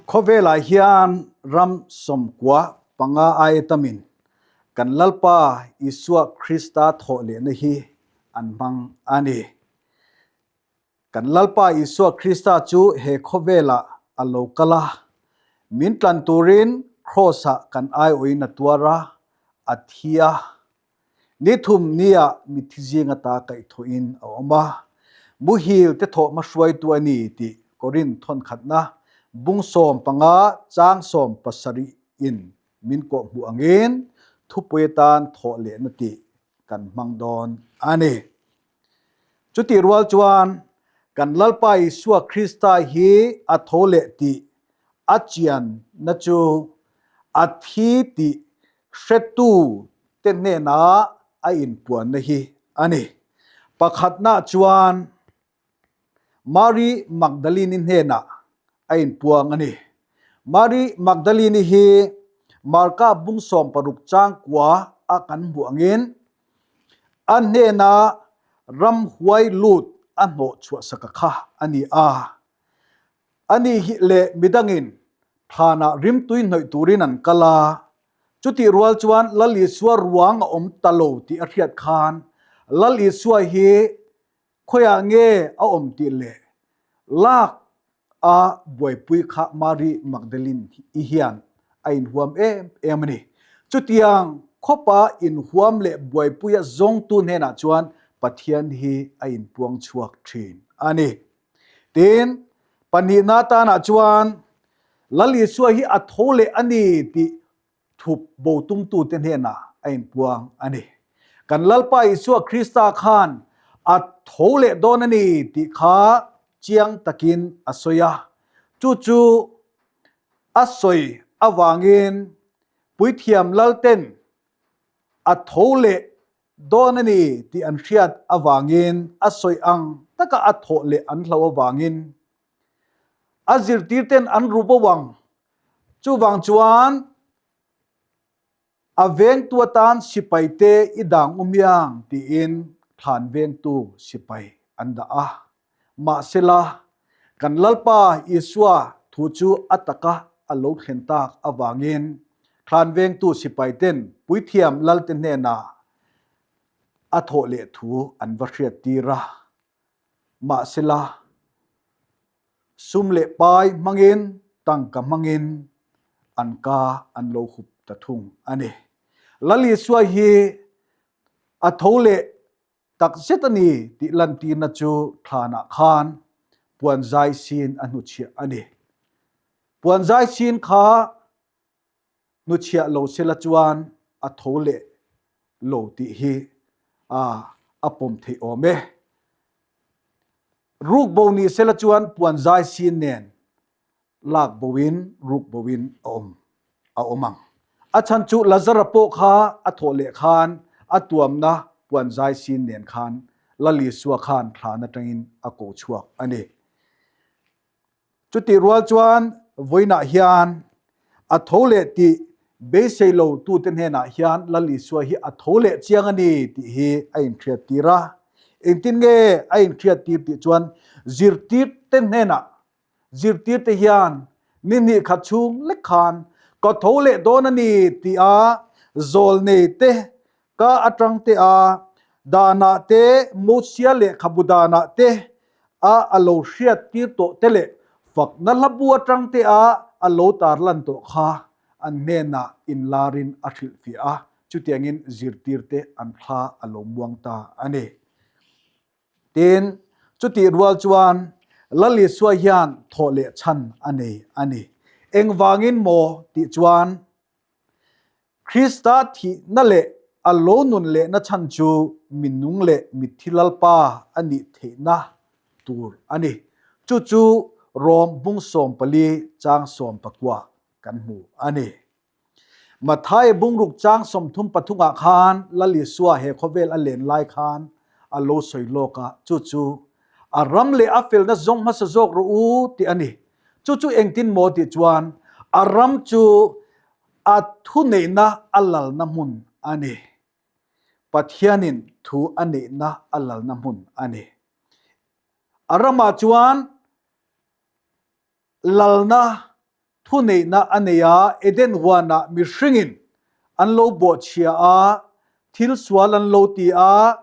Khawvelah hian ram 95 aia tamin kan Lalpa Isua Krista thawh lehna hi an hmang a ni. Kan Lalpa Isua Krista chu he khawvelah a lo kal a, min tlan turin Kraws-ah kan aiawhin a tuar a, a thi a. Ni thum nia mitthi zing ata kaihthawhin a awm a, muhil te thawh hmahruaitu a ni tih Korinth thawnkhatna bung 15 chang 70 in min kawhhmuh angin thupui atan thawh lehna tih kan hmang dawn a ni. Chutih rual chuan kan Lalpa Isua Krista hi a tho leh tih a chianna chu a thi tih hretu te hnena a inpuanna hi a ni. Pakhatna chuan Mary Magdalene-i hnenah a inpuang a ni. Mary Magdalene-i hi Marka bung 60 chang kua a kan hmuh angin a hnena ramhuai lut a hnawh chhuahsaka kha a ni a. Ani hi leh midangin thlanah rimtui hnawih turin an kal a, chutih rual chuan Lal Isua ruang a awm ta lo tih a hriat khan Lal Isua hi Khawiah nge a awm tih leh lak a buaipui kha Mary Magdalene i hian a inhuam em em a ni. Chutiang khawpa inhuam leh buaipuia zawngtu hnenah chuan Pathian hi a inpuang chhuak thin a ni. Tin, pahnihna tanah chuan Lal Isua hi a tho leh a ni tih thup bo tumtute hnenah a inpuang a ni. Kan Lalpa Isua Krista khan a tho leh dawn a ni tih kha chiang takin a sawi a. Chu chu a sawi avangin Puithiam Lalten a tho leh dawn a ni tih an hriat avangin a sawi ang taka a thawh leh an hloh avangin a zirtirten an ru bo ang. Chuvang chuan a vengtu atan sipaite i dang u miang tiin thlan vengtu sipai an dah a. Mahsela, kan Lalpa Isua thu chu a taka a lo thlen tak avangin thlan vengtu sipaiten puithiam lalte hnenah a thawh leh thu an va hriattir a. Mahsela, Sum leh pai hmangin tangka hmangin an ka an lo hup ta thung a ni. Lal Isua hi a tho leh tak zet a ni tih lantirna chu thlanah khan puanzai sin a hnuchhiah a ni. Puanzai sin kha hnuchhiah lo sela chuan a tho leh lo tih hi a pawm theih awm e. Ruk bo ni sela chuan puan zai sin nen lak boin ruk boin a awm a awm ang. A chhan chu Lazara pawh kha a thawh leh khan a tuamna puan zai sin nen khan Lal Isua khan thlan atangin a ko chhuak a ni. Chutih rual chuan vawiinah hian a tho leh tih beisei lo tute hnenah hian Lal Isua hi a tho leh chiang a ni tih hi a inhriattir a. Engtin nge a inhriattir tih chuan zirtirte hnenah zirtirte hian ni hnih khat chhung lek khan ka tho leh dawn a ni tih a zawlneite Ka atang te a danah te Mosia lehkhabu danah te a a lo hriat tir tawh te leh fakna hlabu atang te a a lo tarlan tawh kha an hnenah inlarin a hrilhfiah a, chutiangin zirtir te an thla a lo muang ta a ni. Tin, chutih rual chuan Lal Isua hian thawh leh chhan a nei a ni. Engvangin maw tih chuan Krista thihna leh a lo nun lehna chhan chu minung leh mitthi Lalpa a nih theihna tur a ni. Chu chu Rom bung 14 chang 19 kan hmu a ni. Matthai bungruk chang 33 ah khan Lal Isua he khawvel a len lai khan a lo sawi lawk a, chu chu a ram leh a felna zawng hmasa zawk rawh u tih a ni. Chu chu engtin maw tih chuan a ram chu A thuneihna a lalna hmun a ni. Pathianin thu a neihna a lalna hmun a ni. A ramah chuan lalna, Thuneihna a nei a, Eden huanah mihringin an lo bawhchhia a, thil sual an lo ti a,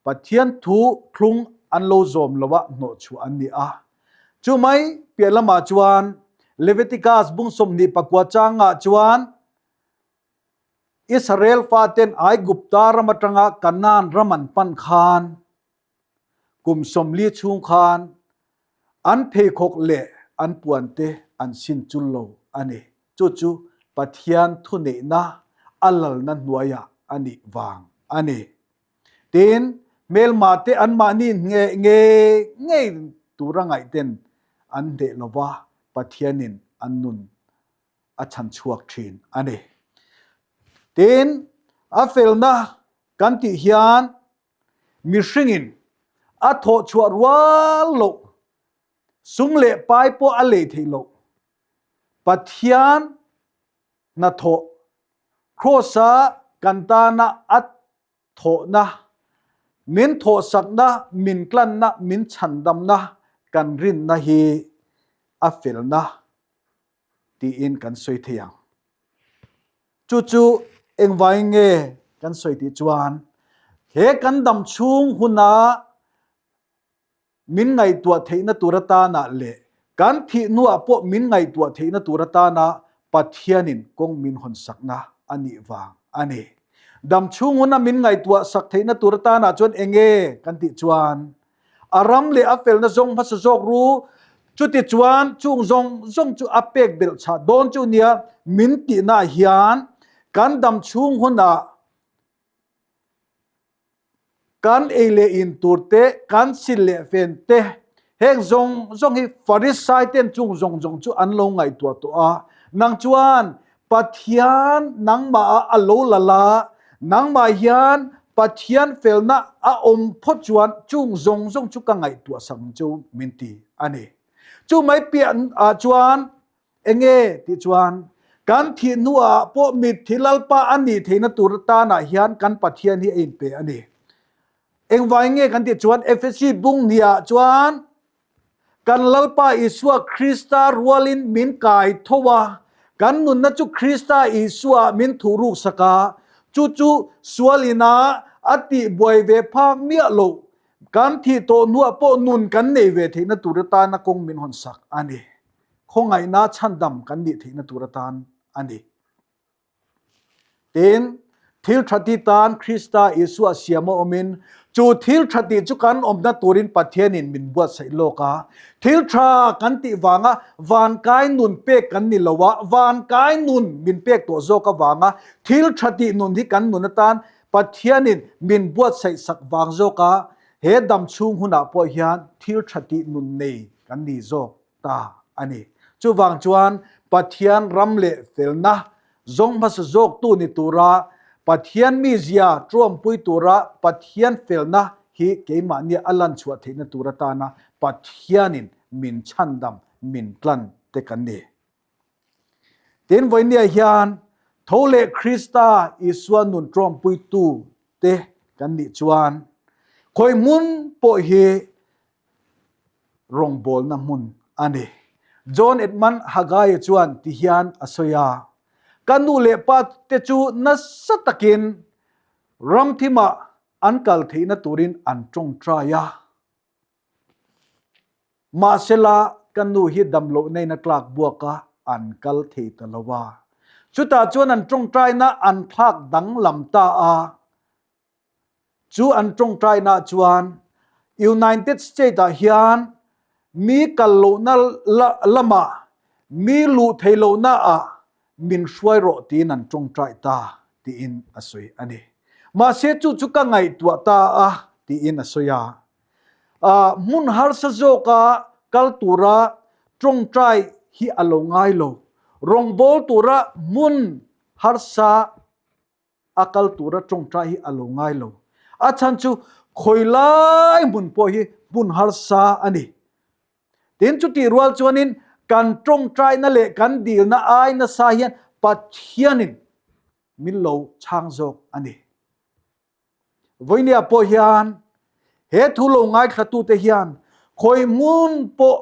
Pathian thu thlung an lo zawm lo a hnawhchhuah an ni a. Chu mai piah lamah chuan Leviticus bung 24 changah chuan Israel faten Aigupta ram atanga Kanaan ram an pan khan Kum 40 chhung khan an pheikhawk leh an puante an sin chul lo a ni. Chu chu Pathian thuneihna a lalna hnuaiah a nih vang a ni. Tin, hmelmate anmahni nge ngei ngei tura ngaihten an hneh lova Pathianin an nun a chhan chhuak thin a ni. Tin, a felna kan tih hian Mihringin a thawh chhuah rual loh, sum leh pai pawh a lei theih loh. Pathian hnathawh, Kraws-a kan tana a thawhna, min thawhsakna, min tlanna, min chhandamna kan rinna hi a felna tiin kan sawi thei ang. Chu chu engvangin nge kan sawi tih chuan he kan dam chhung huna min ngaihtuah theihna tur atana leh kan thih hnuah pawh min ngaihtuah theihna tur atana Pathianin kawng min hawnsakna a nih vang a ni. Dam chhung huna min ngaihtuah sak theihna tur atana chuan enge kan tih chuan A ram leh a felna zawng hmasa zawk ru, chuti chuan chung zawng zawng chu a pek belh chhah dawn chu nia min tihnaah hian kan dam chhung hunah kan ei leh in tur te, kan sil leh fen te, heng zawng zawng hi Farisai ten chung zawng zawng chu an lo ngaihtuah tawh a, nang chuan Pathian nangmah ah a lo la la, nangmah hian Pathian felna a awm phawt chuan chung zawng zawng chu ka ngaihtuah sak ang chu min ti a ni. Chu mai piah ah chuan enge tih chuan kan thih hnuah pawh mitthi Lalpa a nih theihna tur atanah hian kan Pathian hi a inpe a ni. Engvai nge kan tih chuan Efesi bung hniah chuan Kan Lalpa Isua Krista rualin min kai tho a, kan nunna chu Krista Isua min thuhruk sak a, chu chu sual ina a tih buai ve phak miah loh, kan thih tawh hnuah pawh nun kan nei ve theihna tur atana kawng min hawn sak a ni. Khawngaihna chhandam kan nih theihna tur atan a ni. Tin, thil tha ti tan Krista Isua siam a awmin, chu thil tha tih chu kan awmna turin Pathianin min buatsaih lawk a. Thil tha kan tih vanga vankai nun pek kan ni lo a, vankai nun min pek tawh zawk avanga thil tha tih nun hi kan nun atan Pathianin min buatsaih sak vang zawk a, he dam chhung hunah pawh hian thil tha tih nun nei kan ni zawk. ta a ni. Chuvang chuan Pathian ram leh felna zawng hmasa zawktu ni tura Pathian mizia tuampui tura Pathian felna hi keimahnia a lan chhuah theihna tur atana Pathianin min chhandam min tlan te kan ni. Tin, vawinia hian tho leh Krista Isua nun tuampuitu te kan nih chuan khawi hmun pawh hi rawngbawlna hmun a ni. John Edmund Haggai chuan ti hian a sawi a, Ka nu leh pa te chu nasa takin ramthimah an kal theihna turin an tawngtai a. Mahsela ka nu hi damloh neina tlak buak a an kal thei ta lo a. Chutah chuan an tawngtaina an thlak danglam ta a. Chu an tawngtainaah chuan United States-ah hian mi kal lohna lamah mi luh thei lohnaah min hruai rawh tiin an tawngtai ta tiin a sawi a ni. Mahse chu chu ka ngaihtuah ta a tiin a sawi a. Hmun harsa zawka kal tura tawngtai hi a lo ngai lo. Rawngbâwl tura hmun harsa a kal tura tawngtai hi a lo ngai lo. A chhan chu khawi lai hmun pawh hi hmun harsa a ni. Tin, chutih rual chuanin kan tawngtaina leh kan dilna ai nasa hian Pathianin min lo chhang zawk a ni. Vawinia pawh hian he thu lo ngaithlatute hian khawi hmun pawh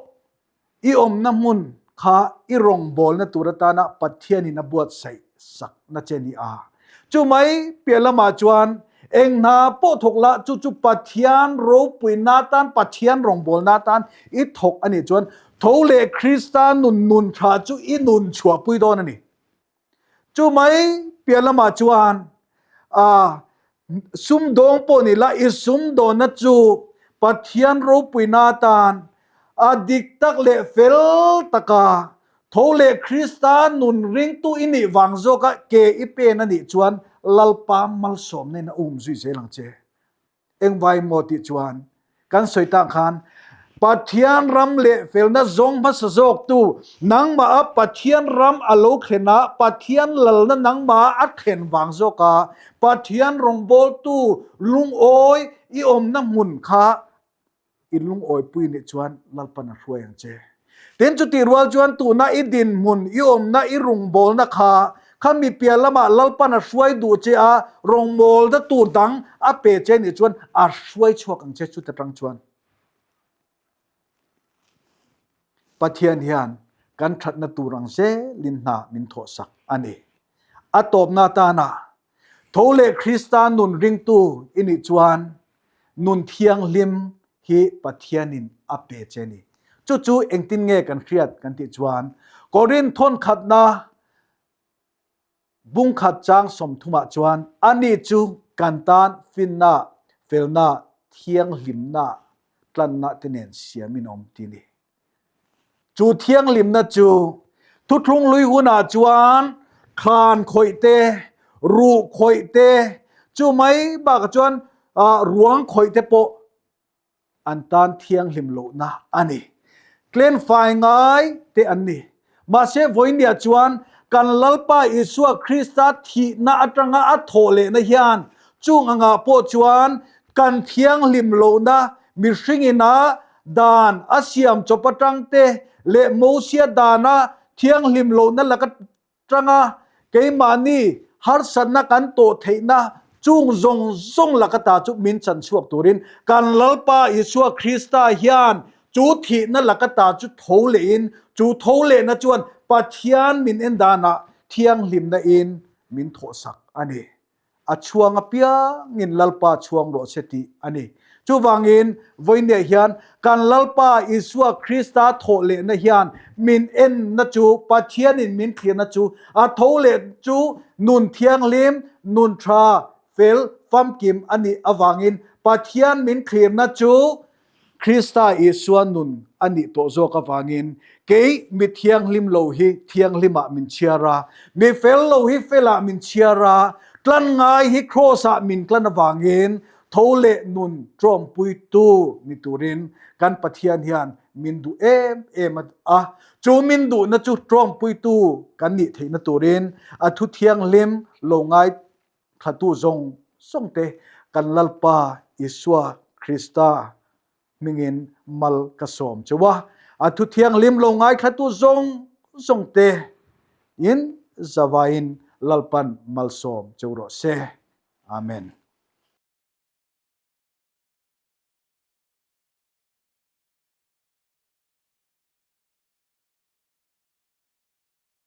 i awmna hmun. kha i rawngbawlna tur atana Pathianin a buatsaih sakna che ni a. Chu mai piah lamah chuan eng hna pawh thawk la, chu chu Pathian ropuina atan, Pathian rawngbawlna atan i thawk a nih chuan tho leh Krista nun nun tha chu i nun chhuahpui dawn a ni. Chu mai piah lamah chuan ah sumdawng pawh ni la, i sumdawnna chu Pathian ropuina atan a dik tak leh fel taka tho leh Krista nun ringtu i nih vang zawka ke i pen a nih chuan Lalpa malsawmna in a um zui zel ang che. Engvai maw tih chuan kan sawi tak khan Pathian ram leh felna zawng hmasa zawktu nangmah a Pathian ram a lo thlen a, Pathian lalna nangmah a thlen vang zawk a, Pathian rawngbawltu lungawi i awmna hmun kha I lungawipui nih chuan Lalpan a hruai ang che. Tin, chutih rual chuan tuna i dinhmun, i awmna, i rawngbawlna kha khami piah lamah Lalpan a hruai duh che a, rawngbawlna tur dang a pe che nih chuan a hruai chhuak ang che chuta tang chuan. Pathian hian kan thatna tur ang zelin hna min thawhsak a ni. A tawpna atana tho leh Krista nun ringtu i nih chuan Nun thianghlim hi Pathianin a pe che ni. Chu chu engtin nge kan hriat kan tih chuan Korinth thawnkhatna bungkhat chang sawmthumah chuan ani chu kan tan finna, felna, thianghlimna, tlanna te nen siamin a awm ti ni. Chu thianghlimna chu thuthlung lui hunah chuan thlan khawih te, ruh khawih te, chu mai bakah chuan ruang khawih te pawh an tan thianghlim lohna a ni. Tlenfai ngai te an ni. Mahse vawinia chuan kan Lalpa Isua Krista thihna atanga a thawh lehna hian chung angah pawh chuan kan thianghlim lohna mihringin a Dan a siam chawp atang te leh Mosia dana thianghlim lohna lak atanga keimahni harsatna kan tawh theihna chung zawng zawng lak ata chu min chan chhuak turin kan Lalpa Isua Krista hian chu thihna lak ata chu tho lehin chu tho lehna chuan Pathian min en danah thianghlimna in min thawhsak a ni. A chhuang apiangin Lalpa chhuang rawh se tih a ni. Chuvangin, vawiinniah hian kan Lalpa Isua Krista thawh lehna hian min enna chu, Pathianin min thlirna chu, a tho leh chu nun thianghlim, nun tha, fel, famkim a nih avangin Pathian min thlirna chu Krista Isua nun a nih tawh zawk avangin kei mi thianghlim lo hi thianghlimah min chhiar a, mi fel lo hi felah min chhiar a, tlan ngai hi Kraws-ah min tlan avangin tho leh nun ṭawmpuitu ni turin kan Pathian hian min duh em em a, chu min duhna chu ṭawmpuitu kan nih theihna turin a thu thianghlim lo ngai Thlatu zawng zawng te kan Lalpa Isua Krista hmingin mal ka sawm cheu a, a thu thianghlim lo ngaithlatu zawng zawng te in zavaiin Lalpan malsawm cheu rawh se. Amen.